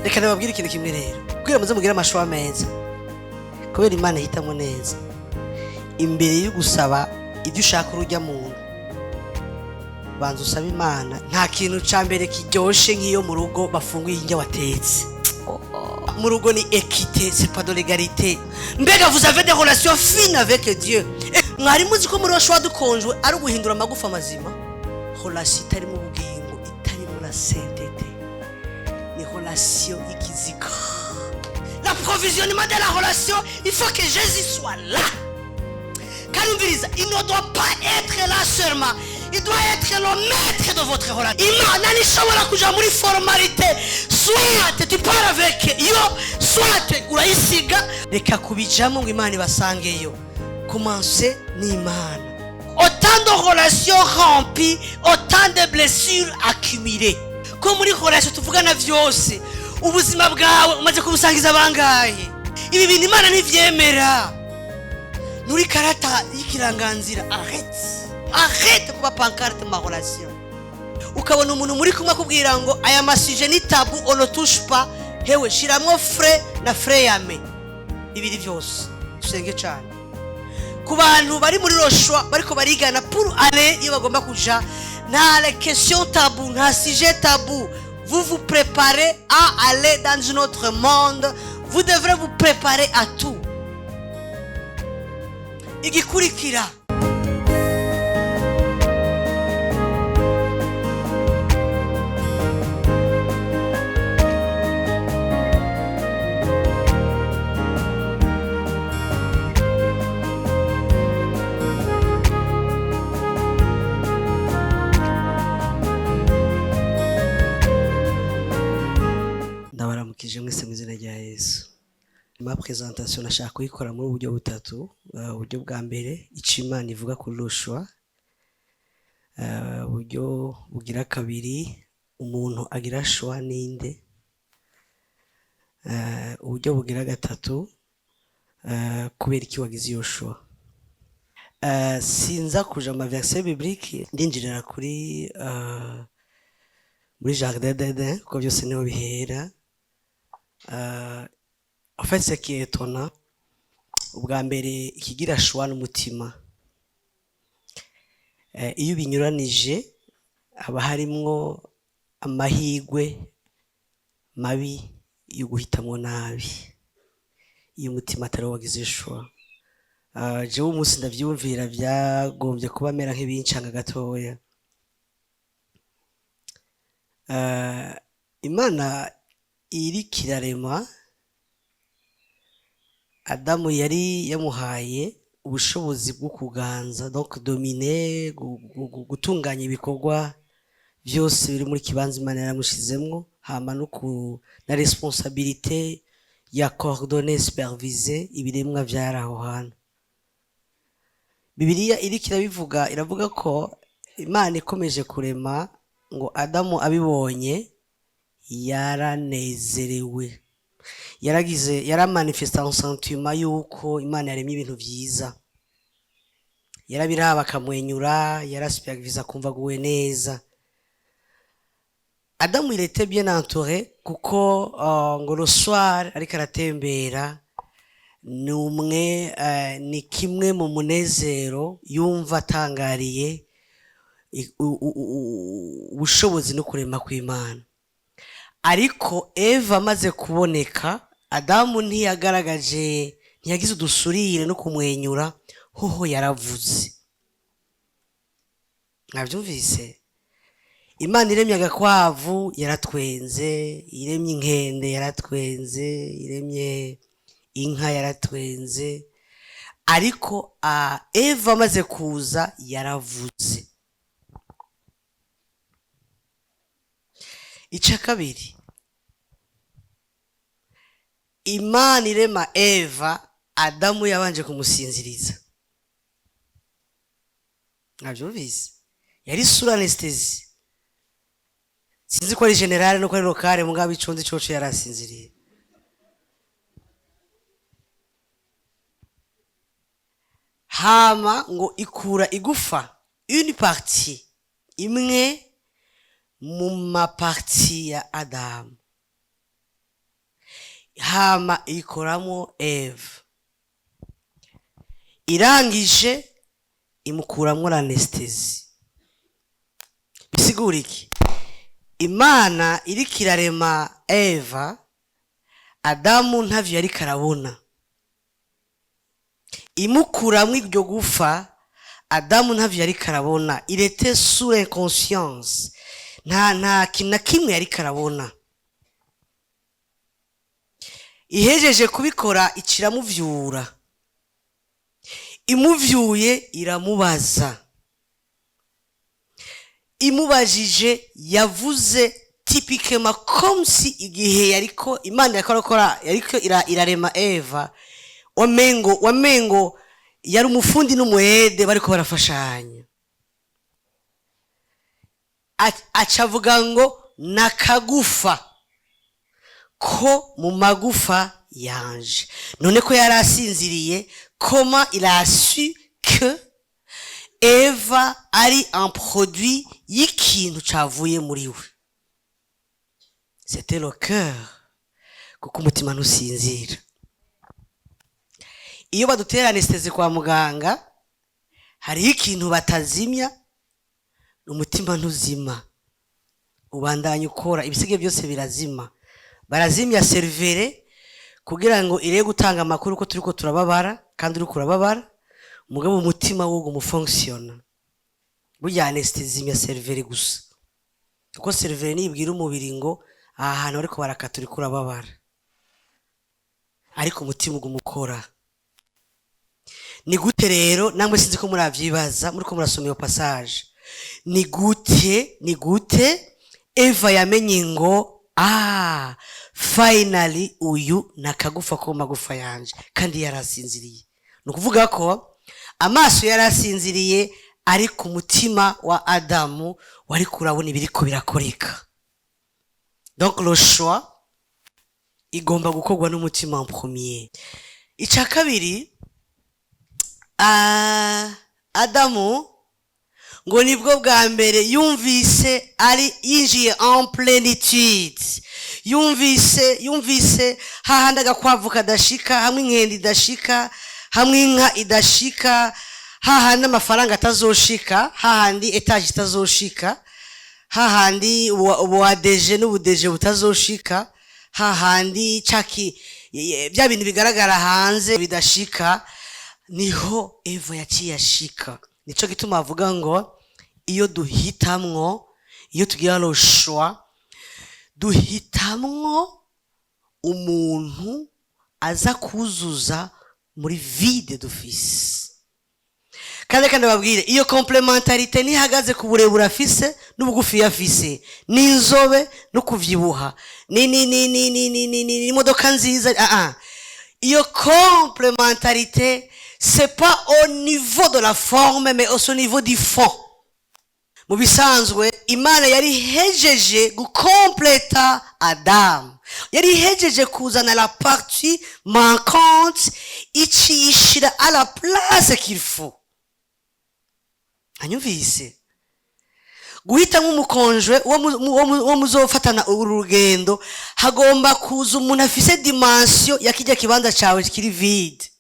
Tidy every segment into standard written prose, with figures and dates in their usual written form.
Reka nababwire ikintu kimwe rero, kugira muze mugire ama choix meza, kubera Imana ihitamo neza. Imbere yo gusaba ibyo ushaka urujya muntu, banza usabe Imana. Nta kintu ca mbere kiryoshe nk'iyo mu rugo bafunguye indya watetse. Mu rugo ni équité, c'est pas de l'égalité. Mbega vous avez des relations fines avec Dieu? Mwari muzi ko muri choix dukonjwe ari uguhindura amagufa mazima? Relation itarimo ubugingo, itarimo la sainteté, ni relation y'ikiziko. L'approvisionnement de la relation, il faut que Jésus soit là. Kandi umviriza, il ne doit pas être là seulement, il doit être le maître de votre relation. Imana ntishobora kuja muri formalité. Soit tu pars avec yo, soit urayisiga. Reka kubijamo ngo Imana ibasangeyo. Commencez n'Imana. Autant de relations rompues, autant de blessures accumulées. Ko muri relation tuvugana vyose, ubuzima bwawe umaze kubusangiza bangahe? Ibi bintu Imana ntivyemera. Nuri karata y'ikiranganzira. Arrête, arrête kuba pancarte ma relation. Ukabona umuntu muri kumwe akubwira ngo aya ma sujets ni tabou, on ne touche pas. Hewe, shiramwo frein na frein à main, ibiri byose. Usenge cyane. Ku bantu bari muri le choix, bariko barigana pour aller iyo bagomba kuja, nta question tabou, nta sujet tabou. Vous vous préparez à aller dans un autre monde, vous devrez vous préparer à tout. Igikurikira, ndabaramukije mwese mu izina rya Yesu. Ma présentation nashaka kuyikora muri uburyo butatu. Uburyo bwa mbere, icyo Imana ivuga kuri le choix. Uburyo bugira kabiri, umuntu agira choix ninde? Uburyo bugira gatatu, kubera iki wagize iyo choix? Sinza kuja mu ma versets bibliques, ndinjirira kuri muri jardin d'Eden, kuko byose niho bihera. En fait, ce qui est étonnant, ubwa mbere ikigira choix n'umutima. Iyo binyuranije haba harimwo amahigwe mabi yo guhitamwo nabi, iyo umutima atari wo wagize choix. Jewe umunsi ndavyumvira vyagombye kuba mera nk'ibincanga gatoya. Imana iriko irarema Adamu, yari yamuhaye ubushobozi bwo kuganza, donc dominer, gutunganya ibikorwa byose biri muri kibanza Imana yaramushizemwo, hama no ku na responsabilité ya coordonner, superviser ibiremwa vyari aho hantu. Bibiliya iriko irabivuga, iravuga ko Imana ikomeje kurema, ngo Adamu abibonye yaranezerewe, yaragize, yaramanifesta un sentiment yuko Imana yaremye ibintu vyiza. Yarabiraba akamwenyura, yarasupervisa akumva aguwe neza. Adamu, il était bien entouré, kuko ngo le soir ariko aratembera, ni umwe ni kimwe mu munezero yumva atangariye ubushobozi no kurema kw'Imana. Ariko Eva amaze kuboneka, Adamu ntiyagaragaje, ntiyagize udusurire no kumwenyura. Hoho yaravuze. Mwabyumvise? Imana iremye agakwavu yaratwenze, iremye inkende yaratwenze, iremye inka yaratwenze, ariko Eva amaze kuza yaravuze. Icya kabiri, Imana irema Eva, Adamu yabanje kumusinziriza. Mwabyumvise? Yari sous anesthésie. Sinzi ko ari générale no ko ari locale, mugabo iconzi coco yarasinziriye. Hama ngo ikura igufa, une partie, imwe mu ma parties ya Adamu. Hama ikoramo Eve, irangije imukuramwo l'anesthésie. Bisigura iki? Imana iriko irarema Eva, Adamu ntavyo yariko arabona. Imukuramwo iryo gufa, Adamu ntavyo yariko arabona. Il était sous l'inconscience, nta kintu na kimwe yariko arabona. Ihejeje kubikora, iciramuvyura. Imuvyuye, iramubaza. Imubajije, yavuze typiquement comme si igihe yariko Imana yariko arakora, yariko irarema Eva, wamengo yari umufundi n'umuhede bariko barafashanya. Aca avuga ngo nakagufa ko mu magufa yanje. None ko yari asinziriye, comment il a su que Eva ari un produit y'ikintu cavuye muri we? C'était le cœur, kuko umutima ntusinzira. Iyo badutera anesthésie kwa muganga, hariho ikintu batazimya: umutima. Ntuzima, ubandanya ukora. Ibisigaye byose birazima. Barazimya cerveau kugira ngo ire gutanga amakuru ko turiko turababara, kandi uriko urababara, mugabo umutima wo umufonctionna. Burya anesthésie izimya cerveau gusa, kuko cerveau nibwira umubiri ngo aha hantu bariko barakata uriko urababara, ariko umutima uguma ukora. Ni gute rero? Namwe sinzi ko muravyibaza muriko murasoma iyo passage. Ni gute Eva yamenye ngo ah, finally, uyu ni akagufa ko mu magufa yanje, kandi yarasinziriye? Ni ukuvuga ko amaso yarasinziriye, ariko umutima wa Adamu wari kurabona ibiriko birakoreka. Donc le choix igomba gukorwa n'umutima en premier. Icya kabiri, Adamu ngo nibwo bwa mbere yumvise ari yinjiye en plénitude. Yumvise hahandi agakwavu kadashika, hamwe inkende idashika, hamwe inka idashika, hahandi amafaranga atazoshika, hahandi étage itazoshika, hahandi ubuadeje n'ubudeje butazoshika, hahandi caki bya bintu bigaragara hanze bidashika, niho Eva yaciye ashika. Nico gituma avuga ngo iyo duhitamwo, iyo tugira le choix, duhitamwo umuntu aza kuzuza muri vide dufise. Kandi reka ndababwire, iyo complémentarité ntihagaze ku burebure afise n'ubugufi afise, n'inzobe no kuvyibuha, ni n'imodoka nziza. Ah ah, iyo complémentarité, c'est pas au niveau de la forme, mais au niveau du fond. Mu bisanzwe, Imana yari ihejeje gukompleta Adamu, yari ihejeje kuzana la partie manquante, iciyishira à la place qu'il faut. Anyumvise, guhitamo umukonjwe uwo muzofatana uru rugendo, hagomba kuza umuntu afise dimension ya kijya kibanza cyawe kiri vide.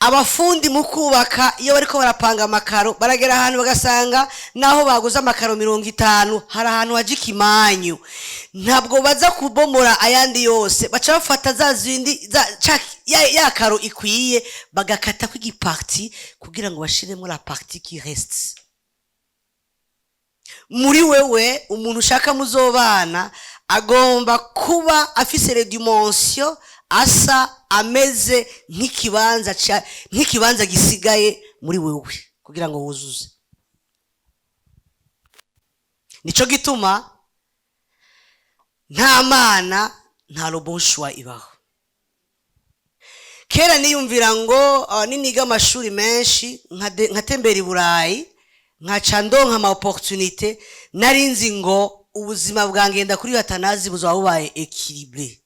Abafundi mu kubaka, iyo bariko barapanga amakaro, baragera ahantu bagasanga naho baguze amakaro 50, hari ahantu haja ikimanyu. Ntabwo baza kubomora ayandi yose, baca bafata za zindi ya karo ikwiye, bagakatako igipartie kugira ngo bashiremo la partie qui reste. Muri wewe, umuntu ushaka muzobana agomba kuba afise les dimensions, asa, ameze nk'ikibanza gisigaye muri wewe kugira ngo wuzuze. Nico gituma nta Mana, nta le bon choix ibaho. Kera niyumvira ngo niniga amashuri menshi, nkatembera i Burayi, nkaca ndonka ama opportunité, nari nzi ngo ubuzima bwangenda kuri batanazi buzaba bubaye équilibré.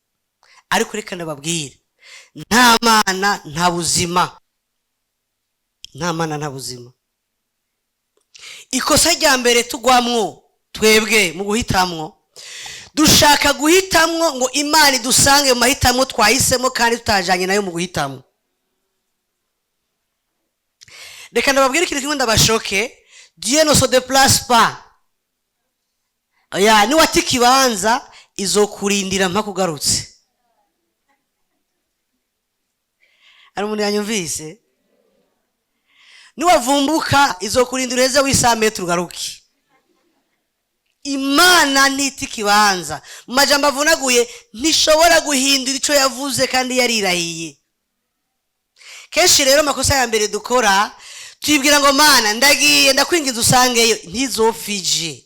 Ariko reka ndababwire, nta Mana nta buzima, nta Mana nta buzima. Ikosa rya mbere tugwamwo twebwe mu guhitamwo, Dushaka guhitamwo ngo Imana idusange mu mahitamwo twahisemo kandi tutajanye nayo mu guhitamwo. Reka ndababwire ikintu kimwe ndabashoke: Dieu ne se déplace pas. Oya, niwata ikibanza izokurindira mpaka ugarutse. Hari umuntu yanyumvise? Niwavumbuka izokurindira uheze w'isametero ugaruke. Imana ntita ikibanza. Mu majambo avunaguye, ntishobora guhindura ico yavuze kandi yarirahiye. Kenshi rero amakosa ya mbere dukora, twibwira ngo Mana ndagiye ndakwinginze usangeyo. Ntizofije,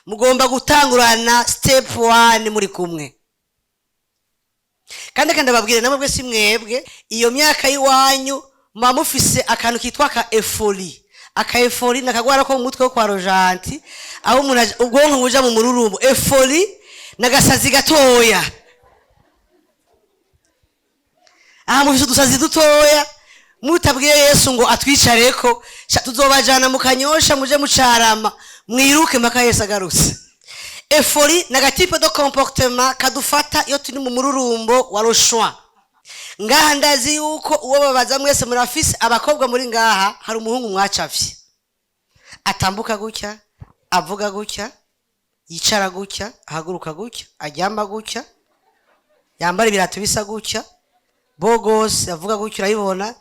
mugomba gutangurana step 1 muri kumwe. Kandi kandi ndababwire namwe si mwebwe, iyo myaka y'iwanyu muba mufise akantu kitwa ka euphorie. Aka euphorie ni akagwara ko mu mutwe wo kwa Rojanti, aho umuntu ubwonko buja mu mururumbo. Euphorie ni agasazi gatoya. Aha mufise udusazi dutoya, mutabwiye Yesu ngo atwicareko, tuzobajana mu Kanyosha muje mucarama mwiruke mpaka Yesu agarutse. Euphorie ni agatipe de comportement kadufata iyo turi mu mururumbo wa roshwa. Ngaha ndazi yuko uwo babaza mwese murafise abakobwa muri ngaha, hari umuhungu mwacafye atambuka gutya, avuga gutya, yicara gutya, ahaguruka gutya, aryama gutya, yambara ibirato bisa gutya, bogose, avuga gutya, urayibona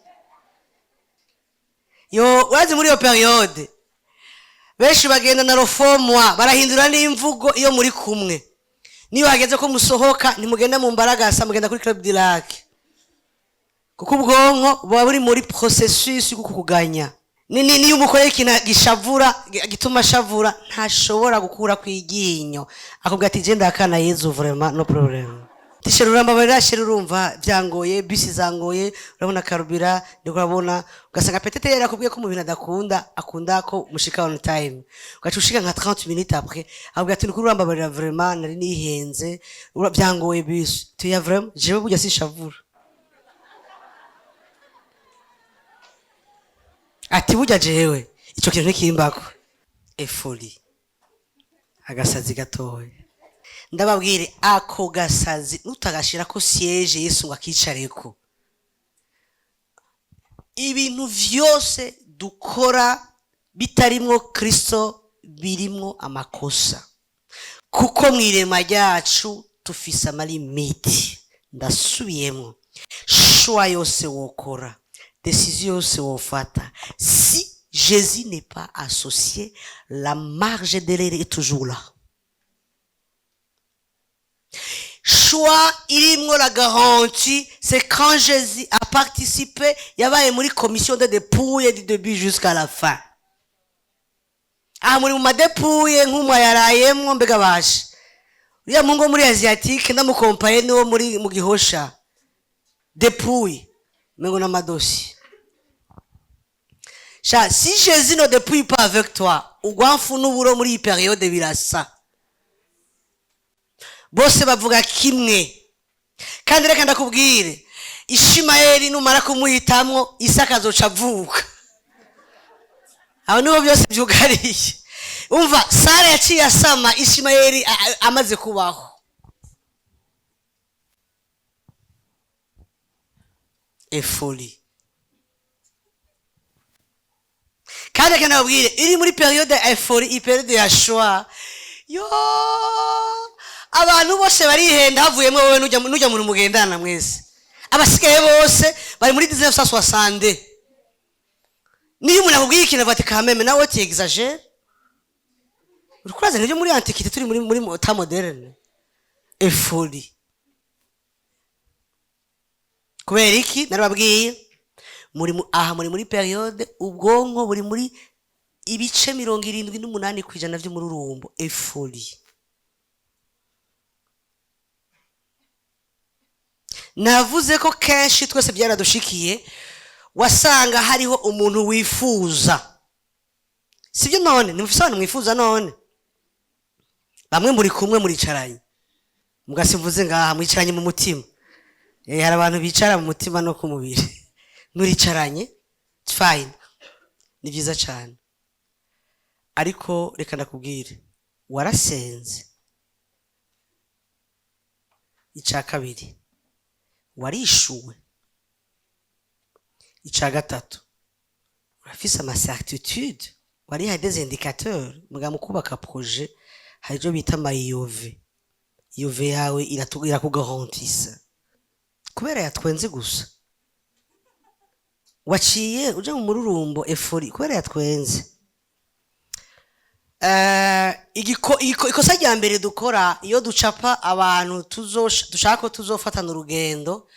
yo. Urazi muri iyo période benshi bagenda na rofomwa, barahindura n'imvugo iyo muri kumwe. Niyo hageze ko musohoka, ntimugenda mu mbaragasa, mugenda kuri Club du Lac, kuko ubwonko buba buri muri processus yo kukuganya. Niyo umukorera ikintu gishavura, gituma ashavura, ntashobora gukura kw'iryinyo, akubwira ati je ndakana Yezu, vraiment no problème. Tishere urambabarira, chéri, urumva byangoye, bisi zangoye, urabona karubira ndiko urabona. Ugasanga peut-être yarakubwiye ko mu bintu adakunda, akunda ko mushika on time, ugaca ushika nka 30 minutes après, akubwira ati nukuri urambabarira, vraiment nari nihenze, byangoye bisi tuya, vraiment jewe burya sinshavura. Ati burya jewe ico kintu ntikimbako. Euphorie, agasazi gatoya. Ndababwire, ako gasazi nutagashirako siège Yesu ngo akicareko, ibintu vyose dukora bitarimwo Kristo birimwo amakosa, kuko mw'irema ryacu tufise amalimiti. Ndasubiyemwo: choix yose wokora, décision yose wofata, si Jésus n'est pas associé, la marge d'erreur est toujours là. Choix irimwo la garantie, c'est quand Jésus a participé, yabaye muri commission de dépouille du début jusqu'à la fin. Aha muri mu madépouille nk'umwe yarayemwo. Mbega bashe uriya muhungu wo muri asiatique ndamukompaye niwo muri mu Gihosha, dépouille mengo n'amadosi. Sha, si Jésus ne dépouille pas avec toi, ugwamfu n'uburo muri iyi période birasa, bose bavuga kimwe. Kandi reka ndakubwire, Ishimayeli numara kumuhitamwo, Isaka azoca avuka. Aho niho byose byugariye. Umva, Sara yaciye asama Ishimayeli amaze kubaho. Euphorie. Kandi reka ndababwire, iri muri période ya euphorie, iyi période ya choix yo, abantu bose barihenda, havuyemo wowe n'ujya muntu mugendana mwese. Abasigaye bose bari muri 1960. Niyo umuntu akubwiye ikintu avuga ati kameme nawe tu exagères, uri kurazana ibyo muri antiquité, turi muri temps moderne. Euphorie. Kubera iki? Narababwiye, aha muri muri période ubwonko buri muri ibice 78% vy'umururumbo, euphorie. Navuze ko kenshi twese byaradushikiye, wasanga hariho umuntu wifuza, sibyo? None nimufise abantu mwifuza? None bamwe muri kumwe muricaranye, mugasivuze ngaha mwicaranye mu mutima. Hari abantu bicara mu mutima no ku mubiri. Muricaranye, it's fine, ni byiza cyane. Ariko reka ndakubwire, warasenze. Icya kabiri, warishuwe. Icya gatatu, urafise ama certitude, warihaye des indicateurs. Muga mu kubaka projet hari ibyo bita ama IOV. IOV yawe irakugarantisa kubera yatwenze gusa, waciye uja mu mururumbo, euphorie, kubera yatwenze. Ikosa rya mbere dukora iyo ducapa abantu dushaka ko tuzofatana urugendo,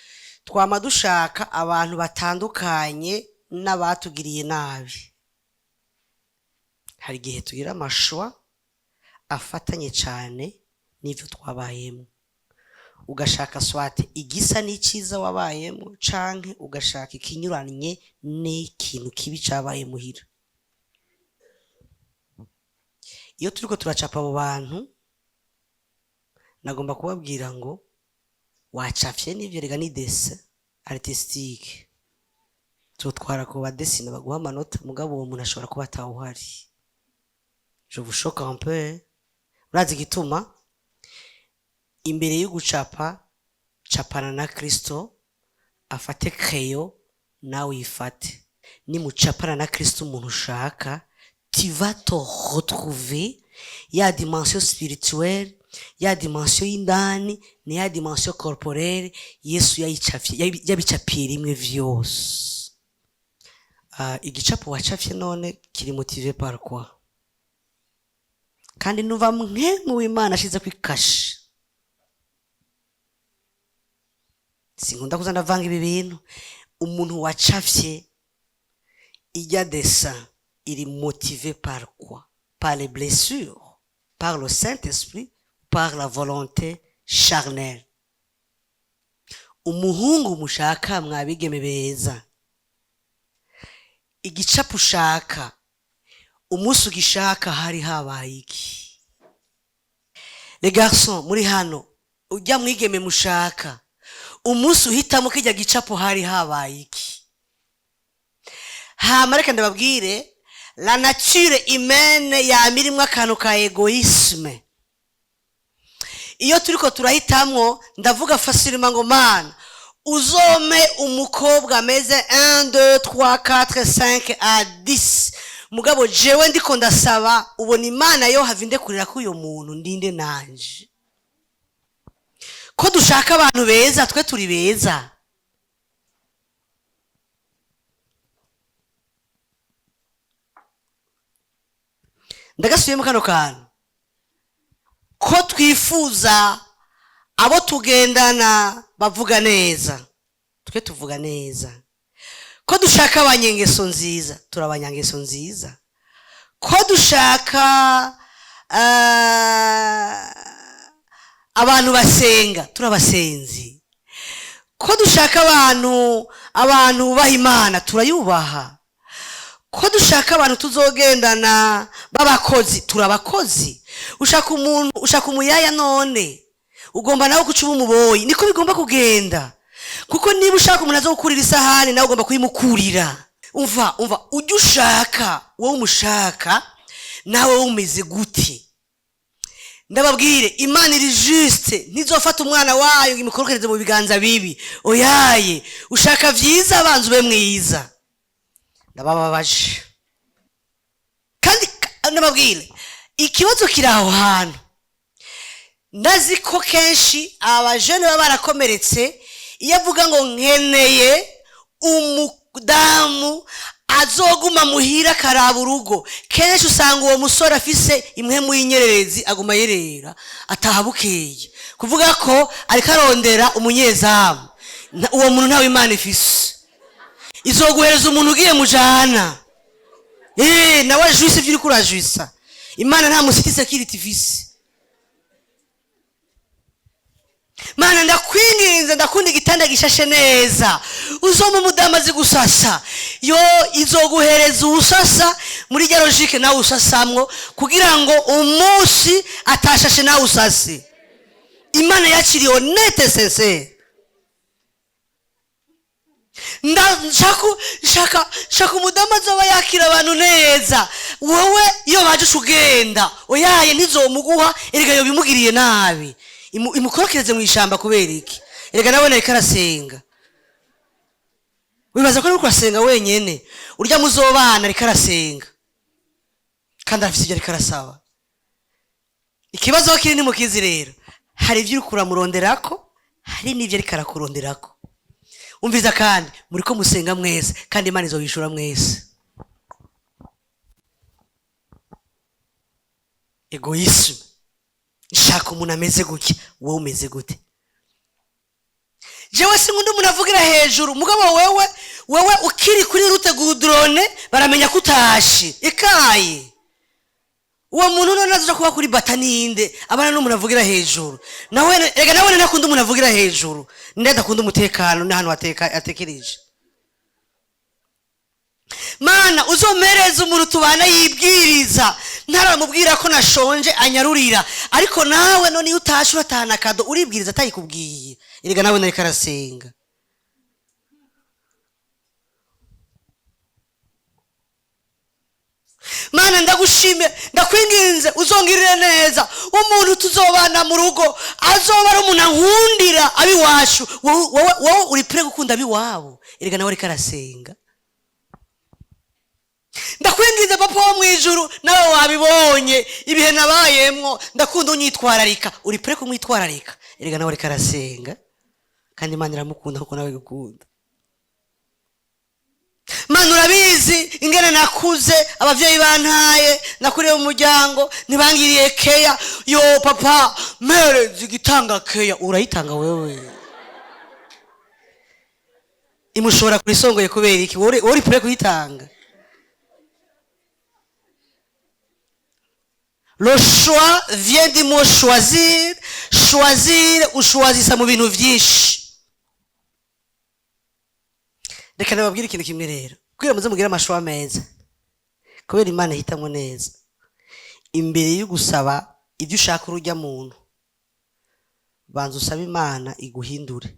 twama dushaka abantu batandukanye n'abatugiriye nabi. Hari igihe tugira ama choix afatanye cyane n'ivyo twabayemo, ugashaka soit igisa n'icyiza wabayemo, canke ugashaka ikinyuranye n'ikintu kibi cabaye muhira. Iyo turiko turacapa abo bantu, nagomba kubabwira ngo wacafye n'ivyo rega ni dessin artistique, tuzotwara ku badesina baguha amanota, mugabo uwo muntu ashobora kuba atawuhari. Je vous choque un peu, hein? Urazi igituma? Imbere yo gucapa, capana na Kristo, afate crayon nawe uyifate. Nimucapana na Kristo umuntu ushaka, tu vas te retrouver ya dimension spirituelle, ya dimension y'indani ni ya dimension corporelle. Yesu yayicafye, yabicapiye rimwe vyose. Igicapo wacafye none kiri motivé par quoi? Kandi nuva mwe mu w'Imana ashize kwikashe, sinkunda kuza ndavanga ibi bintu. Umuntu wacafye ijya dessin iri motivé par quoi? Par les blessures, par le Saint-Esprit, par la volonté charnelle? Umuhungu mushaka, mwabigeme beza, igicapo ushaka, umunsi ugishaka hari habaye iki? Les garçons muri hano, ujya mwigeme mushaka, umunsi uhitamo kijya gicapo hari habaye iki? Hama reka ndababwire, la nature humaine yama irimwo akantu ka égoïsme. Iyo turiko turahitamwo, ndavuga facilement ngo: "Mana, uzome umukobwa ameze 1, 2, 3, 4, 5 à 10." Mugabo jewe ndiko ndasaba, ubona Imana yo have indekurira ko uyo muntu ndinde nanje ko dushaka abantu beza, twe turi beza. Ndagasubiyemo kano kantu: ko twifuza abo tugendana bavuga neza, twe tuvuga neza? Ko dushaka abanyengeso nziza, turi abanyangeso nziza? Ko dushaka abantu basenga, turi abasenzi? Ko dushaka abantu bubaha Imana, turayubaha? Ko dushaka abantu tuzogendana b'abakozi, turi abakozi? Ushaka umuntu, ushaka umuyaya, none ugomba nawe guca uba umuboyi. Niko bigomba kugenda, kuko niba ushaka umuntu aza gukurira isahani, nawe ugomba kuyimukurira. Umva, umva, ujya ushaka wowe umushaka nawe umeze gute? Ndababwire, Imana iri juste, ntizofata umwana wayo ngo imukorokereze mu biganza bibi. Oyaye, ushaka vyiza, abanza ube mwiza. Ndabababaje. Kandi ndababwire, ikibazo kiri aho hantu. Ndazi ko kenshi abajene baba barakomeretse. Iyo avuga ngo nkeneye umudamu azoguma muhira akaraba urugo, kenshi usanga uwo musore afise imwe mu y'inyererezi, aguma yerera, ataha bukeye, kuvuga ko ariko arondera umunyezamu. Uwo muntu ntawe Imana ifise. Izoguhereza umuntu ugiye mujana nawe ajuise ivyo uriko urajuisa. Imana nta musiti security ifise. Mana, ndakwinginze, ndakunda igitanda gishashe neza, uzoma umudamu azi gusasa. Yo izoguhereza uwusasa muri rya logique nawe usasamwo, kugira ngo umunsi atashashe nawe usase. Imana yakiriye honnête, sincère. Nshaka umudamu azoba yakira abantu neza. Wowe iyo baje uca ugenda. Oyaye, ntizomuguha, erega yobimugiriye nabi. Imukorokereze mu ishamba kubera iki? Erega nawe ariko arasenga. Wibaza ko ariko arasenga wenyene? Urya muzobana ariko arasenga, kandi arafise ibyo ariko arasaba. Ikibazo aho kiri ntimukizi rero. Hari ibyo uriko uramuronderako, hari n'ibyo ariko arakuronderako. Umviza, kandi muriko musenga mwese, kandi Imana izobishura mwese. Égoïsme: nshaka umuntu ameze gutya, wowe umeze gute? Jewe sinkunda umuntu avugira hejuru. Mugabo wewe ukiri kuri route goudronnée, baramenya ko utashe ikaye. Uwo muntu none azoja kuba kuri bata ninde abana n'umuntu avugira hejuru? Nawe rega, nawe ntakunda umuntu avugira hejuru. Nde adakunda umutekano n'ahantu atekereje? Mana, uzomereze umuntu tubana yibwiriza, ntaramubwira ko nashonje anyarurira. Ariko nawe none iyo utashe uratahana cadeau, uribwiriza atayikubwiye. Erega nawe nariko arasenga. Mana, ndagushimye, ndakwinginze uzongirire neza, umuntu tuzobana mu rugo azoba ari umuntu ankundira abiwacu. Wowe uri prêt gukunda abiwabo? Erega nawe ariko arasenga. Ndakwinginze Papa wo mu ijuru, nawe wabibonye ibihe nabayemwo, ndakunda unyitwararika. Uri prêt kumwitwararika? Erega nawe ariko arasenga, kandi Imana iramukunda kuko nawe igukunda. Mana, urabizi ingene nakuze abavyeyi bantaye, nakuriye mu muryango ntibangiriye keya. Yo Papa, mpereza igitanga keya. Urayitanga wewe? Imushobora kurisongoye kubera iki? Wowe uri prêt kuyitanga? Le choix vient du mot choisir. Choisir, ushoisisa mu bintu vyinshi. Reka nababwire ikintu kimwe rero, kugira muze mugire ama choix meza, kubera Imana ihitamwo neza. Imbere yo gusaba ibyo ushaka urujya muntu, banza usabe Imana iguhindure,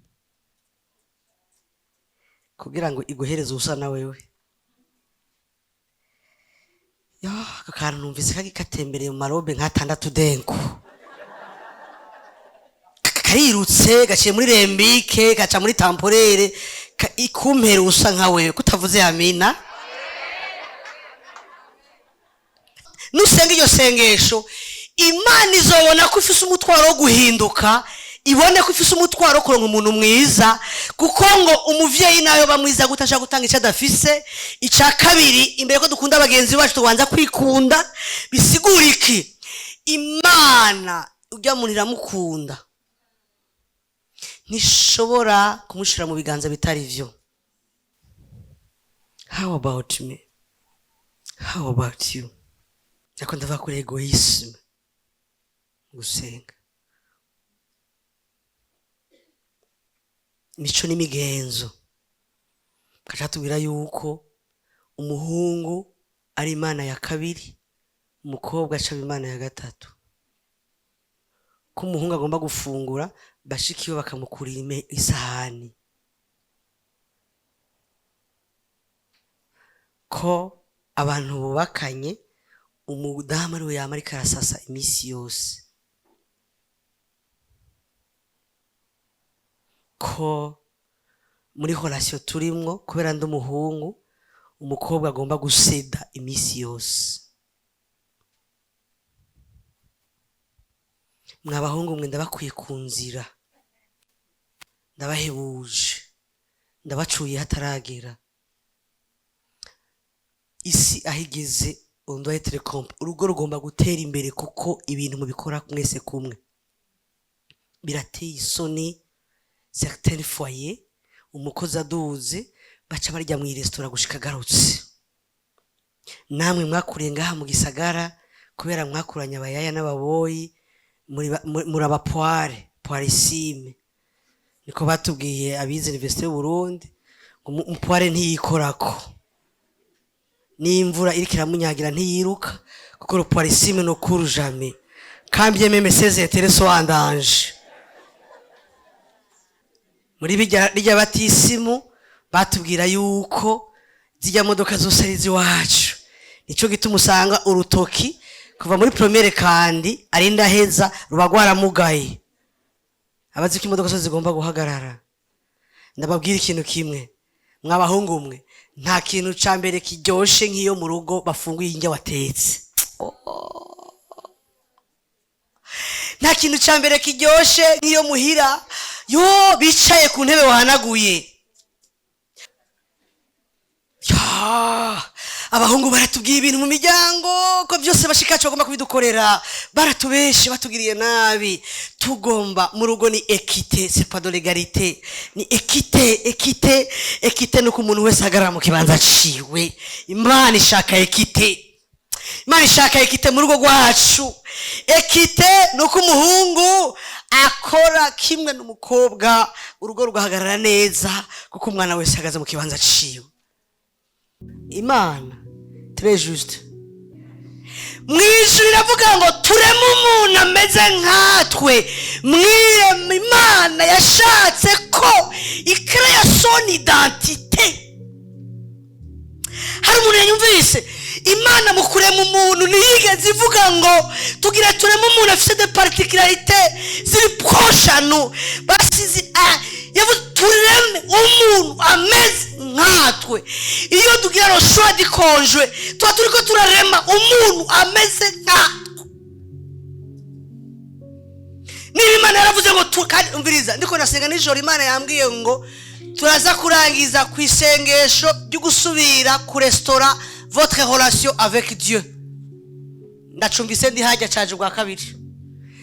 kugira ngo iguhereze usa na wewe. Ya, aka kantu numvise kagi katembereye mu marobe nk'atandatu denko, karirutse gaciye muri limbique, gaca muri temporaire, ikumpera usa nka wewe. Kutavuze amina? Nusenga iryo sengesho, Imana izobona ko ufise umutwaro wo guhinduka, ibone ko ufise umutwaro wo kuronka umuntu mwiza, kuko ngo umuvyeyi nayo bamwiza gute ashaka gutanga icyo adafise? Icya kabiri, imbere ko dukunda bagenzi bacu, tubanza kwikunda. Bisigura iki? Imana ujya muntu iramukunda, ntishobora kumushira mu biganza bitari vyo. How about me? How about you? Ariko ndavuga kuri égoïsme, gusenga, mico n'imigenzo. Gaca tubwira yuko umuhungu ari Imana ya kabiri, umukobwa acaba Imana ya gatatu, ko umuhungu agomba gufungura, bashikiwe bakamukurira isahani, ko abantu bubakanye umudamu ariwe yama ariko arasasa iminsi yose, ko muri relation turimwo, kubera ndi umuhungu, umukobwa agomba guseda iminsi yose. Mwa bahungu mwe, ndabakwiye ku nzira, ndabahebuje, ndabacuye hataragera. Isi aho igeze, on doit être urugo rugomba gutera imbere, kuko ibintu mubikora mwese kumwe. Birateye isoni, certains foyers, umukozi aduze baca barya mu resitora gushika agarutse. Namwe mwakuriye ngaha mu gisagara, kubera mwakuranye abayaya n'ababoyi, muri abapoire poirissime. Niko batubwiye abize Université y'u Burundi, ngo umupoire ntiyikorako n'imvura iriko iramunyagira, ntiyiruka, kuko le poirissime ne court jamais, quand bien même ses intérêts sont en danger. Muri bijya rijya batisimu batubwira yuko zijya modoka zose ari iz'iwacu. Nico gituma usanga urutoki kuva muri première kandi ari ndaheza ruba rwaramugaye. Abazi ko imodoka zose zigomba guhagarara. Ndababwira ikintu kimwe, mwabahungu mwe: nta kintu ca mbere kiryoshe nk'iyo mu rugo bafunguye indya watetse. Nta kintu ca mbere kiryoshe nk'iyo muhira yo bicaye ku ntebe wahanaguye. Ya, abahungu baratubwiye ibintu mu miryango ko byose bashikacu bagomba kubidukorera. Baratubeshe, batugiriye nabi. Tugomba mu rugo ni équité, c'est pas de l'égalité, ni équité. Équité, équité nuko umuntu wese ahagarara mu kibanza ciwe. Imana ishaka équité, Imana ishaka équité mu rugo rwacu. Équité nuko umuhungu akora kimwe n'umukobwa, urugo rugahagarara neza kuko umwana wese ahagaze mu kibanza ciwe. Imana très juste. Mu ijuru iravuga ngo tureme umuntu ameze nkatwe. Mwirema, Imana yashatse ko icréa son identité. Hari umuntu yanyumvise? Imana mu kurema umuntu ntiyigeze ivuga ngo tugira tureme umuntu afite des particularités ziri proches à nous. Basize, yavuze tureme umuntu ameze nkatwe. Iyo tugira le choix du conjoint, tuba turiko turarema umuntu ameze nkatwe. Niba Imana yaravuze ngo kandi umviriza, ndiko nasenga nijoro, Imana yambwiye ngo turaza kurangiza ku isengesho ryo gusubira kurestaurer votre relation avec Dieu. Ndacumbise ndi hajya caje ubwa kabiri.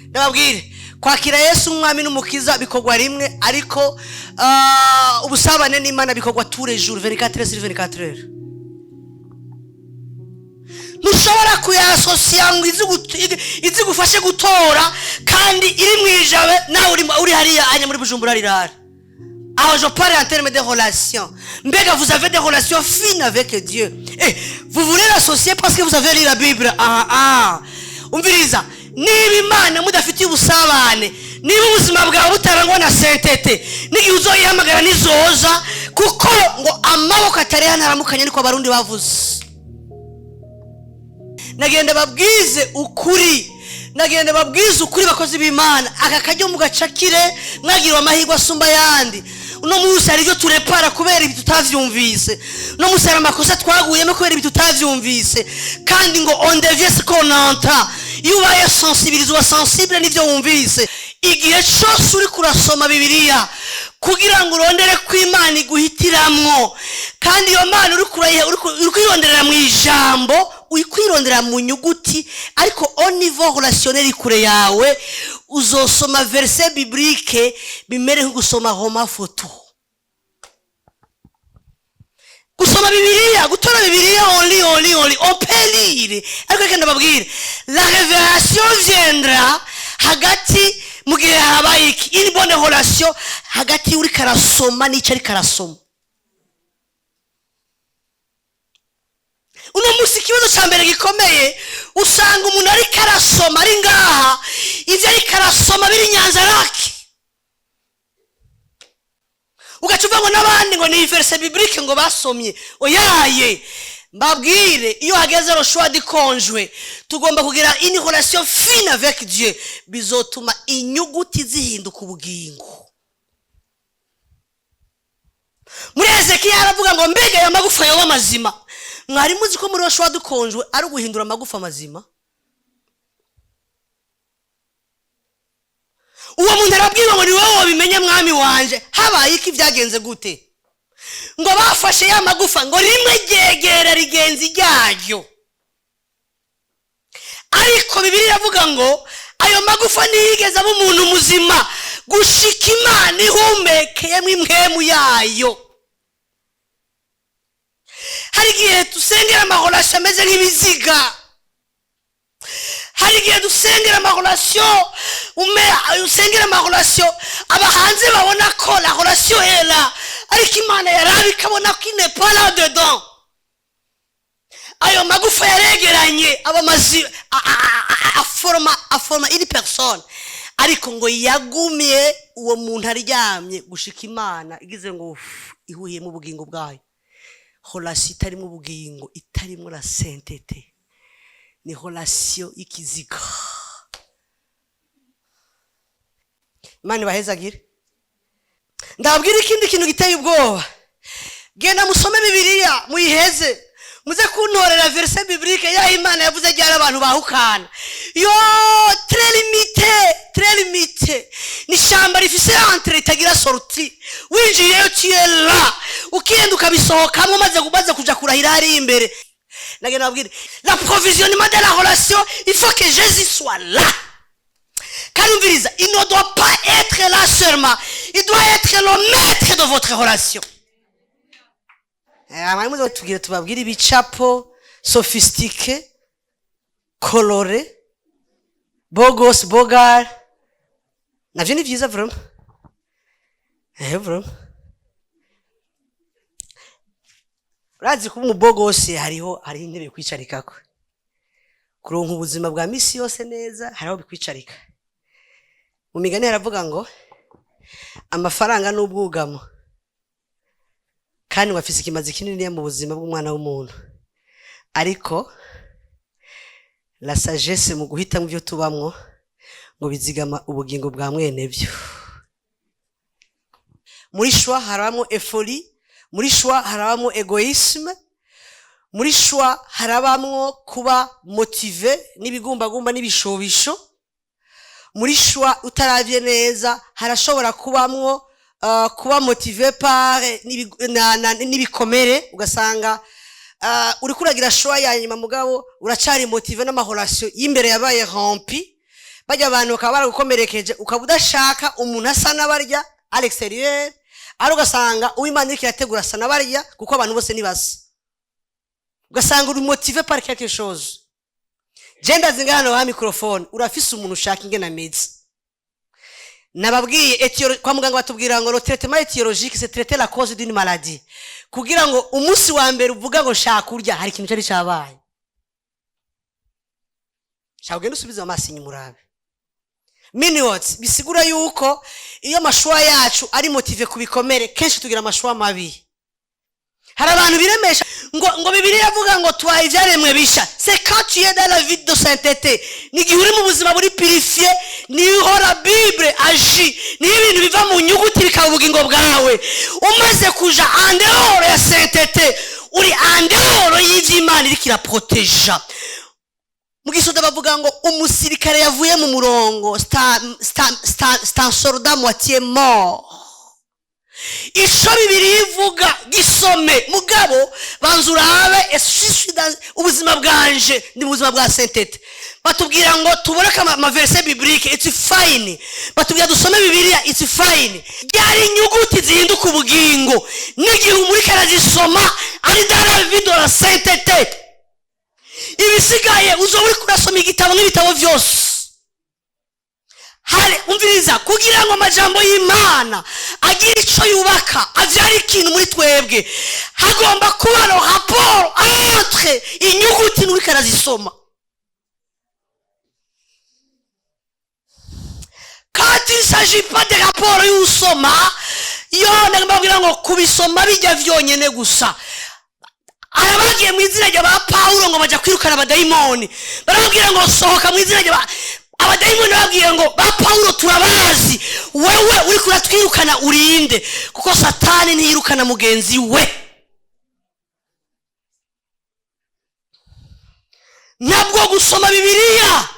Ndababwire, kwakira Yesu umwami n'umukiza bikorwa rimwe, ariko ubusabane n'Imana bikorwa tous les jours, 24 heures sur 24 heures. Ntushobora kuyassocier ngo izi gufashe gutora kandi iri mu Ijabe, nawe uri hariya anya muri Bujumbura rirara aho. Je parle en termes de relations. Mbega vous avez des relations fines avec Dieu et vous voulez l'associer parce que vous avez lu la Bible? Ah ah, umviriza, niba Imana mudafitiye ubusabane, niba ubuzima bwawe butarangwa na sainteté, n'igihe uzoyihamagara nizoza, kuko ngo amaboko atariho ntaramukanye, niko Abarundi bavuze. Nagenda babwize ukuri, nagenda babwize ukuri, bakozi b'Imana, aka kajya mugacakire. Mwagiriwe amahirwe asumba ayandi. Uno munsi hari ibyo turépara kubera ibi tutavyumvise. Uno munsi hari amakosa twaguyemo kubera ibi tutavyumvise. Kandi ngo on devient ce qu'on entend. Iyo ubaye sensibilisé, uba sensible n'ivyo wumvise. Igihe cose uri kurasoma Bibiliya kugira ngo urondere ko Imana iguhitiramwo, kandi iyo Mana uri kuyironderera mu ijambo, uri kwirondera mu nyuguti, ariko au niveau relationnel kure yawe, uzosoma verset biblique bimere nko gusoma roman photo. Gusoma Bibiliya, gutora Bibiliya, only only only on peut lire, ariko reka ndababwire, la révélation viendra hagati mu gihe habaye iki? Une bonne relation hagati y'uriko arasoma n'icyo ariko arasoma. Uno munsi ikibazo cya mbere gikomeye, usanga umuntu ariko arasoma ari ngaha, ibyo ariko arasoma biri Nyanza-Lac, ugaca uvuga ngo n'abandi ngo ni verset biblique ngo basomye. Oyaye, mbabwire, iyo hageze le choix du conjoint, tugomba kugira une relation fine avec Dieu. Bizotuma inyuguti zihinduka ubugingo. Muri Ezekiya aravuga ngo mbega aya magufa yoba mazima? Mwari muzi ko muri choix du conjoint ari uguhindura amagufa mazima? Uwo muntu arabwirwa ngo ni wowe wabimenye, mwami wanje. Habaye iki? Byagenze gute? Ngo bafashe ya magufa, ngo rimwe ryegera rigenzi ryaryo, ariko Bibiliya iravuga ngo ayo magufa ntiyigeze aba umuntu muzima gushika Imana ihumekeyemo impwemu yayo. Hari igihe dusengera amarelations ameze nk'ibiziga. Hari igihe dusengera amarelations, usengera amarelations, aba hanze babona ko la relation est là, ariko Imana yaraba ikabona ko il n'est pas là dedans. Ayo magufa yaregeranye aba mazi aforma une personne, ariko ngo yagumye uwo muntu aryamye gushika Imana igize ngo uf, ihuye mu bugingo bwayo. Relation itarimo ubugingo, itarimo la sainteté, ni relation y'ikiziga. Imana ibahezagire. Ndababwira ikindi kintu giteye ubwoba. Genda musome Bibiliya muyiheze, muze kuntorera verset biblique ya Imana yavuze ryari abantu bahukana. Yo, très limité, très limité. Ni ishyamba rifise entrée ritagira sortie. Winjiyeyo, tu es là, ukigenda ukabisohokamo maze kuja kurahira hari imbere. Nagenda babwire, l'approvisionnement de la relation, il faut que Jésus soit là. Kandi umviriza, il ne doit pas être là seulement, il doit être le maître de votre relation. Abari muze tubwire, tubabwire ibicapo sophistiqué, coloré, beau gosse, beau gars, navyo ni vyiza vraiment. Vraiment, urazi kuba umu beau gosse, hariho intebe kwicarikako, kuronka ubuzima bwa misi yose neza, hariho bikwicarika. Mu migani haravuga ngo amafaranga n'ubwugamo, kandi ngo afise ikimazi kininiya mu buzima bw'umwana w'umuntu. Ariko la sagesse mu guhitamo ibyo tubamwo ngo bizigama ubugingo bwa mwene byo. Muri choix harabamo euphorie, muri choix harabamo égoïsme, muri choix harabamwo kuba motivé n'ibigumbagumba n'ibishobisho. Muri choix utaravye neza harashobora kubamwo kuba motivé par n'ibikomere, ugasanga uriko uragira choix ya nyuma, mugabo uracari motivé n'ama relation y'imbere yabaye rompu. Bajya abantu bakaba baragukomerekeje, ukaba udashaka umuntu asa n'abarya à l'extérieur, ari ugasanga uw'Imana iriko irategura asa n'abarya, kuko abantu bose ntibasa. Ugasanga uri motivé par quelque chose. Je ndazinga hano ha microphone, urafise umuntu ushaka ingene ameze. Nababwiye kwa muganga batubwira ngo le traitement étiologique, c'est traiter la cause d'une maladie. Kugira ngo umunsi wa mbere uvuga ngo shaka kurya, hari ikintu cyari cyabaye. Shaka ugende usubize amaso inyuma urabe. Miniwotsi bisigura yuko iyo ama choix yacu ari motivé ku bikomere, kenshi tugira ama choix mabi. Hari abantu biremesha ngo Bibiliya iravuga ngo tubaye ibyaremwe bisha. C'est quand tu es dans la vie de sainteté, ni igihe uri mu buzima buri purifié, niho la Bible agit, niho ibintu biva mu nyuguti bikaba ubugingo bwawe. Umaze kuja en dehors ya sainteté, uri en dehors y'ivy'Imana iriko iraproteja. Mu gisoda bavuga ngo umusirikare yavuye mu murongo, c'est un soldat moitié mort. Ico Bibiliya ivuga gisome, mugabo banza urabe: ese ubuzima bwanje ni ubuzima bwa sainteté? Batubwira ngo tubone ko ama verset biblique, it's fine. Batubwira dusome Bibiliya, it's fine. Byari inyuguti zihinduka ubugingo n'igihe umuriko arazisoma ari dans la vie de la sainteté. Ibisigaye uzoba uriko urasoma igitabo nk'ibitabo byose. Hari umviriza, kugira ngo amajambo y'Imana agire ico yubaka, avyara ikintu muri twebwe, hagomba kuba le rapport entre inyuguti n'uriko arazisoma. Quand il s'agit pas de rapport y'usoma yo, ndababwira ngo kubisoma bijya vyonyene gusa. Arabagiye mu izina rya ba Pawulo ngo bajya kwirukana abadayimoni, barababwira ngo sohoka mu izina rya abadayimoni. Bababwiye ngo ba Pawulo turabazi, wewe uriko uratwirukana urinde? Kuko Satani ntiyirukana mugenzi we. Ntabwo gusoma Bibiliya,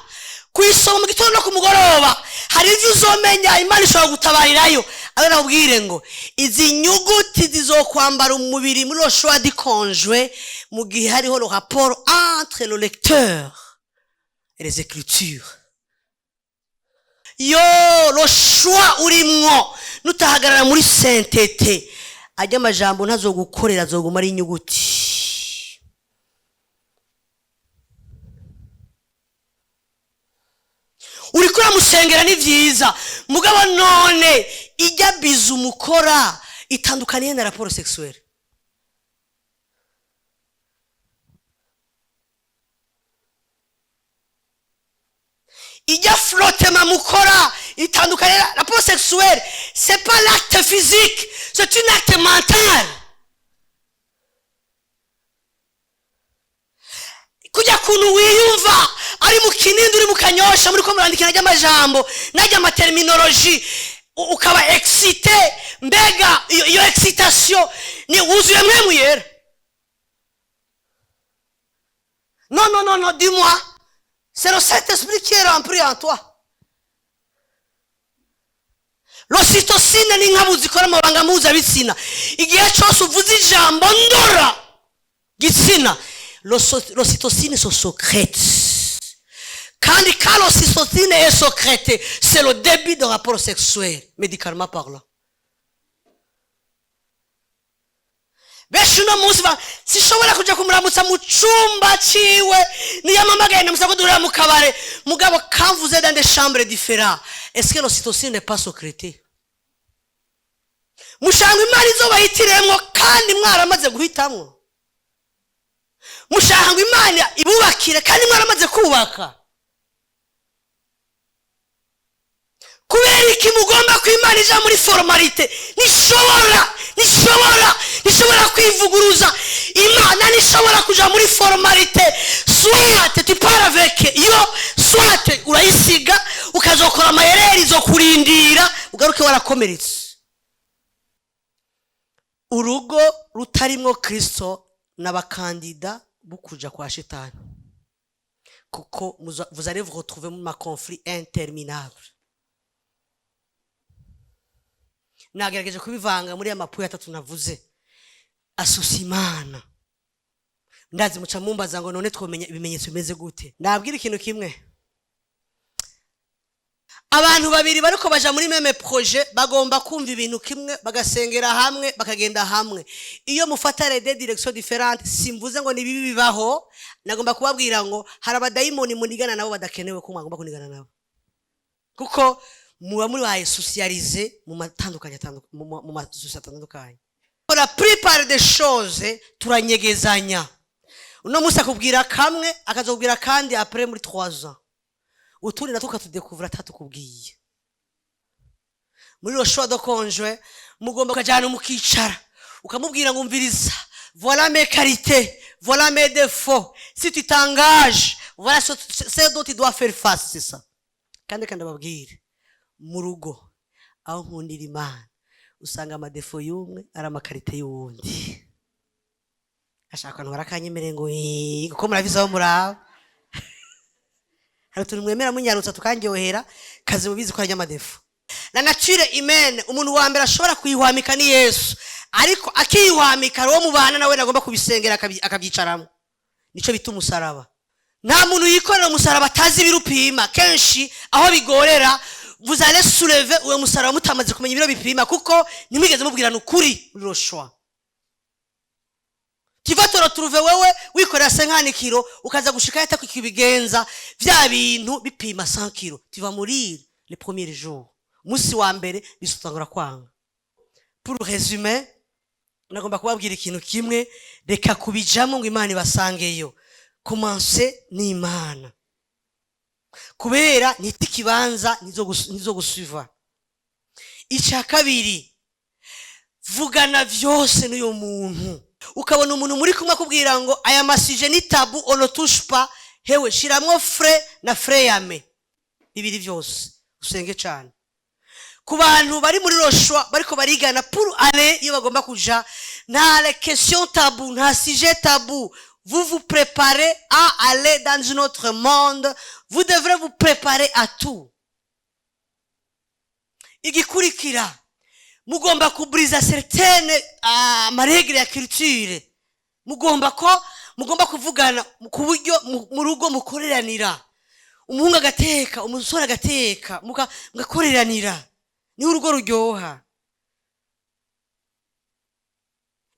kuyisoma mu gitondo no ku mugoroba, hari ibyo uzomenya Imana ishobora gutabarirayo. Abe nababwire ngo izi nyuguti zizokwambara umubiri muri le choix du conjoint mu gihe hariho le rapport entre le lecteur et les écritures. Yo, le choix urimwo, nutahagarara muri sainteté, ajya amajambo ntazogukorera, azoguma ari inyuguti. Uriko uramusengera ni vyiza, mugabo none ijya bizu mukora itandukaniye na rapport sexuelle? Ijya frottement mukora itandukaniye na rapport sexuelle? C'est pas l'acte physique, c'est un acte mental. Kujya kuntu wiyumva ari mu Kinindi, uri mu Kanyosha, muri ko murandikira ry'amajambo najya ama terminologie. Ukaba excité. Mbega iyo excitation ni wuzuye Mpwemu Yera? Non, non, non, non, dis-moi, c'est le Saint-Esprit qui est rempli en toi. L'ocytocine ni nkabu zikora amabanga mpuzabitsina. Igihe cyose uvuze ijambo ndora gitsina, l'ocytocine se sécrète. Kandi quand l'ocytocine est sécrétée, c'est le début de rapport sexuel, médicalement parlant. Benshi uno munsi sinshobora kuja kumuramutsa mu cumba ciwe, niyo ampamagaye ndamusaba ko duhurira mu kabare. Mugabo quand vous êtes dans des chambres différentes, est-ce que l'ocytocine n'est pas sécrétée? Mushanga Imana izobahitiremwo kandi mwaramaze guhitamwo. Mushaka ngo Imana ibubakire kandi mwaramaze kubaka. Kubera iki mugomba ko Imana ija muri formalité? Nishobora, nishobora, nishobora kwivuguruza. Imana nishobora kuja muri formalité. Soit tu pars avec yo, soit urayisiga ukazokora amayereri zo kurindira ugaruke warakomeretse. Urugo rutarimwo Kristo n'abakandida bukuja kwa shetani, kuko vous allez vous retrouver mu ma conflit interminable. Nagerageje kubivanga muri ya mapuye atatu navuze asusa Imana. Ndazi muca mumbaza ngo none twomenya ibimenyetso bimeze gute? Ndabwira ikintu kimwe, abantu babiri bariko baja muri même projet bagomba kumva ibintu kimwe, bagasengera hamwe, bakagenda hamwe. Iyo mufata les deux directions différentes, simvuze ngo ni bibi bibaho, nagomba kubabwira ngo hari abadayimoni munigana nabo badakenewe ko mwagomba kunigana nabo, kuko muba muri baye socialiser mu matandukanye mu masosiyete atandukanye. La plupart des choses turanyegezanya. Uno munsi akubwira kamwe, akazokubwira kandi après muri 3 ans, utundi natwo ukatudekuvura atatukubwiye. Muri le choix de conjoint mugomba kujana mukicara, ukamubwira ngo umviriza, voilà mes qualités, voilà mes défauts, si tu t'engages, voilà ce dont tu dois faire face, c'est ça. Kandi kandi ababwire, mu rugo aho nkundira Imana, usanga amadefo y'umwe ari amakarite y'uwundi. Ashaka abantu barakanyemere ngo kuko murabizi aho muraba hari utuntu mwemera munyarutsa tukanryohera, kazi mubizi ko ari amadefo. La nature humaine, umuntu wa mbere ashobora kuyihwamika ni Yesu, ariko akiyihwamika hari uwo mubana nawe agomba kubisengera akabyicaramo. Nico bita umusaraba. Nta muntu yikorera umusaraba atazi ibiro upima. Kenshi aho bigorera, vous allez soulever uwo musaraba mutamaze kumenya ibiro bipima, kuko ntimwigeze mubwirana ukuri muri le choix. Tu vas te retrouver wewe wikorera 50 kilo, ukaza gushika yata kukibigenza vya bintu bipima 100 kilo. Tu vas mourir les premiers jours. Musi wa mbere bisutangura kwanga. Pour résumer, nagomba kubabwira ikintu kimwe, reka kubijamo ngo Imana ibasangeyo. Commencer ni Imana, kubera ntiti kibanza nizo gusuiva. Icya kabiri, vugana vyose n'uyo muntu. Ukabona umuntu muri kumwe akubwira ngo aya masije ni tabou, on ne touche pas, hewe shiramwo frein na frein à main bibiri vyose, usenge cyane. Ku bantu bari muri le choix bariko barigana pour aller iyo bagomba kuja, nta les questions tabou, nta sujet tabou. Vous vous préparez à aller dans un autre monde, vous devrez vous préparer à tout. Igikurikira, mugomba kubriza certaines ama règles ya culture. Mugomba ko mugomba kuvugana ku buryo mu rugo mukoreranira, umuhungu agateka, umusore agateka, mugakoreranira, niho urugo ruryoha.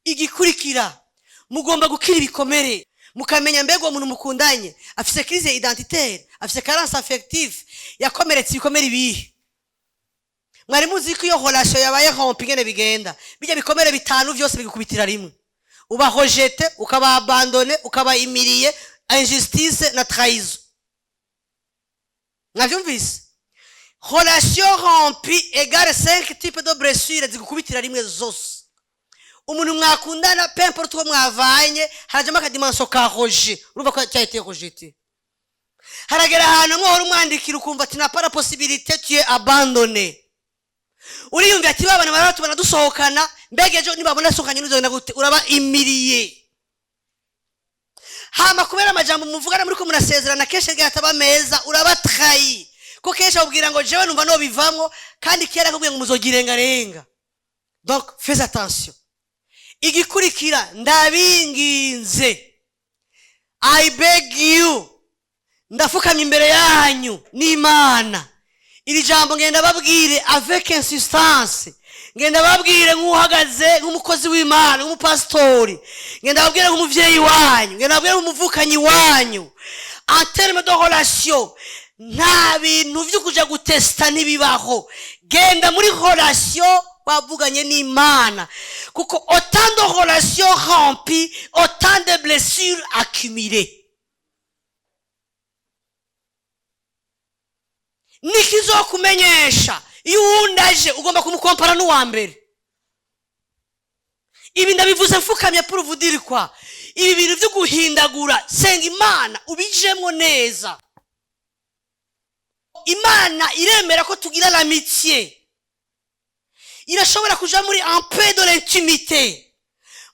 Igikurikira, mugomba gukira ibikomere, mukamenya mbega uwo muntu mukundanye afise crise identitaire, afise carence affective, yakomeretse ibikomere ibihe. Mwari muzi ko iyo relation yabaye rompue ingene bigenda, bijya bikomere bitanu vyose bigukubitira rimwe. Uba rejeté, ukaba abandonné, ukaba humilié, injustice na trahison. Mwavyumvise? Relation rompue égale 5 types de blessures zigukubitira rimwe zose. Umuntu mwakundana, peu importe uko mwavanye, harajamo akadimension ka rejet, urumva ko cyahiteye rejeté. Haragera ahantu hamwe uhora umwandikira ukumva ati n'a pas la possibilité, tu es abandonné. Uriyumvira ati: "Babana baratubona dusohokana, mbega ejo nibabona sohokanye n'uzogenda gute?" Uraba humilié. Hama kubera amajambo muvugana muri ko murasezerana kenshi ataba meza, uraba trahi, ko kenshi akubwira ngo: "Jewe numva nobivamwo", kandi kera akubwira ngo muzogirengarenga. Donc fais attention. Igikurikira, ndabinginze, I beg you, ndafukamye imbere yanyu n'Imana, iri jambo ngenda babwire avec insistance, ngenda babwire nk'uhagaze nk'umukozi w'Imana, nk'umupasitori, ngenda babwire nk'umuvyeyi wanyu, ngenda babwire nk'umuvukanyi wanyu. En terme de relation, nta bintu vyo kuja gutesta, ntibibaho. Genda muri relation wavuganye n'Imana, kuko autant de relations rompues, autant de blessures accumulées. Nikizokumenyesha iyo uwundi aje, ugomba kumukompara n'uwa mbere. Ibi ndabivuze mfukamye pour vous dire quoi? Ibi bintu byo guhindagura, senga Imana ubijemo neza. Imana iremera ko tugira l'amitié, irashobora kuja muri un peu de l'intimité,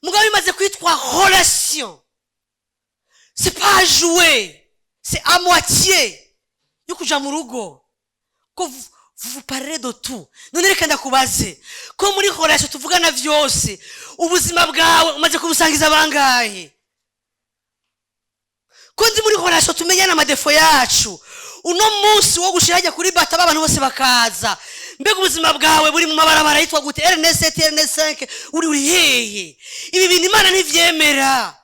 mugabo bimaze kwitwa relation, c'est pas jouer, c'est à moitié yo kuja mu rugo, ko vous vous parlez de tout. None reka ndakubaze: ko muri relation tuvugana vyose, ubuzima bwawe umaze kubusangiza bangahe? Ko nzi muri relation tumenyana ama défauts yacu, uno munsi wo gushira hajya kuri bata abantu bose bakaza, mbega ubuzima bwawe buri mu mabarabara yitwa gute? RN7, RN5, uri hehe? Ibi bintu Imana ntivyemera.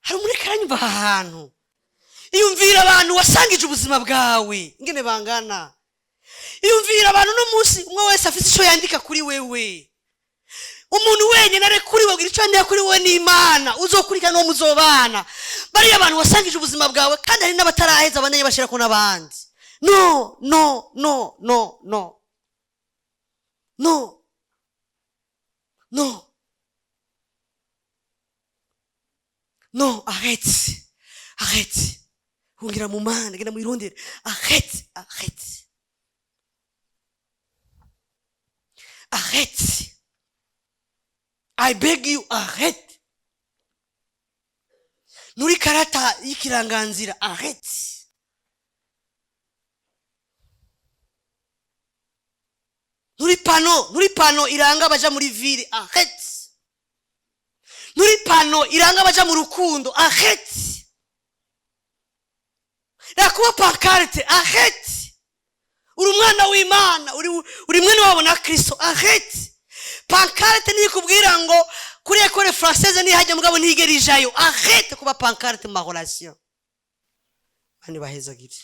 Hari umuntu aranyumva aha hantu? Iyumvira abantu wasangije ubuzima bwawe ingene bangana. Iyumvira abantu uno munsi umwe wese afite icyo yandika kuri wewe. Umuntu wenyine ari kuri we icyo yandika kuri wewe ni Imana uzokurikirana, uwo muzobana. Bariya abantu wasangije ubuzima bwawe, kandi hari n'abataraheza abandanye bashyirako n'abandi. No, no, no, no, no, no, no, no, arrête, arrête. Hungira mu Mana, genda mwirondere. Arrête, arrête, arrête, I beg you, arrête. Nuri karata y'ikiranganzira, arrête. Nuri panneau iranga abaja muri ville, arrête. Nuri panneau iranga abaja mu rukundo, arrête. Rakuba pancarte, arrête. Uri umwana w'Imana, uri mwene wabo na Kristo, arrête. Pancarte nikubwira ngo kuri École française nihajya, mugabo ntigera ijayo, arrête kuba pancarte mu ma relation. Mani bahezagire.